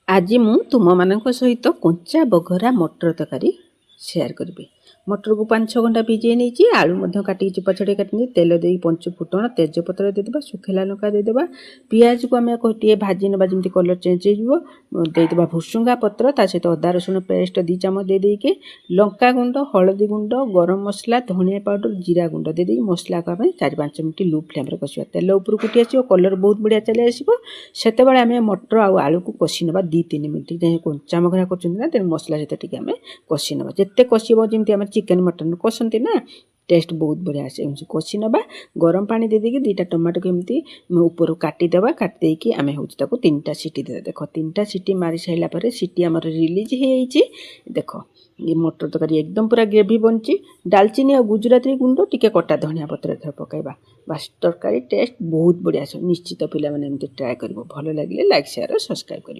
ଆଜି ମୁଁ ତୁମମାନଙ୍କ ସହିତ କଞ୍ଚା ବଘରା ମଟର ତରକାରୀ ସେୟାର କରିବି। ମଟରକୁ 5-6 ଘଣ୍ଟା ଭିଜେଇ ନେଇଛି। ଆଳୁ ମଧ୍ୟ କାଟିକି ଚୋପା ଛଡ଼େଇ କାଟି ନେଇ ତେଲ ଦେଇ ପଞ୍ଚୁ ଫୁଟଣ, ତେଜପତ୍ର ଦେଇଦେବା, ଶୁଖିଲା ଲଙ୍କା ଦେଇଦେବା। ପିଆଜକୁ ଆମେ ଟିକେ ଭାଜି ନେବା, ଯେମିତି କଲର୍ ଚେଞ୍ଜ ହେଇଯିବ। ଦେଇଦେବା ଭୃସୁଙ୍ଗା ପତ୍ର, ତା ସହିତ ଅଦା ରସୁଣ ପେଷ୍ଟ 2 ଚାମଚ ଦେଇଦେଇକି ଲଙ୍କା ଗୁଣ୍ଡ, ହଳଦୀ ଗୁଣ୍ଡ, ଗରମ ମସଲା, ଧନିଆ ପାଉଡ଼ର, ଜିରା ଗୁଣ୍ଡ ଦେଇଦେଇକି ମସଲାକୁ ଆମେ 4-5 ମିନିଟ୍ ଲୋ ଫ୍ଲେମ୍ରେ କଷିବା। ତେଲ ଉପରକୁ ଉଠି ଆସିବ, କଲର୍ ବହୁତ ବଢ଼ିଆ ଚାଲି ଆସିବ। ସେତେବେଳେ ଆମେ ମଟର ଆଉ ଆଳୁକୁ କଷି ନେବା 2-3 ମିନିଟ୍ ଯାଏ। କଞ୍ଚା ବଘରା କରୁଛନ୍ତି ନା, ତେଣୁ ମସଲା ସହିତ ଟିକେ ଆମେ କଷି ନେବା। ଯେତେ କଷିବ, ଯେମିତି ଆମେ ଚିକେନ୍ ମଟନ୍ କଷନ୍ତି ନା, ଟେଷ୍ଟ ବହୁତ ବଢ଼ିଆ ଆସେ। ଏମିତି କଷି ନେବା। ଗରମ ପାଣି ଦେଇଦେଇକି 2ଟା ଟମାଟୋକୁ ଏମିତି ଉପରୁ କାଟିଦେବା। କାଟି ଦେଇକି ଆମେ ହେଉଛି ତାକୁ ତିନିଟା ସିଟି ଦେବା। ଦେଖ, ତିନିଟା ସିଟି ମାରି ସାରିଲା ପରେ ସିଟି ଆମର ରିଲିଜ୍ ହେଇଯାଇଛି। ଦେଖ, ଏ ମଟର ତରକାରୀ ଏକଦମ ପୁରା ଗ୍ରେଭି ବନିଛି। ଡାଲଚିନି ଆଉ ଗୁଜୁରାତି ଗୁଣ୍ଡ, ଟିକେ କଟା ଧନିଆ ପତ୍ର ଏଥର ପକାଇବା। ବାସ୍, ତରକାରୀ ଟେଷ୍ଟ ବହୁତ ବଢ଼ିଆ ଆସିବ। ନିଶ୍ଚିତ ପିଲାମାନେ ଏମିତି ଟ୍ରାଏ କରିବ। ଭଲ ଲାଗିଲେ ଲାଇକ୍, ସେୟାର, ସବସ୍କ୍ରାଇବ୍ କରିବ।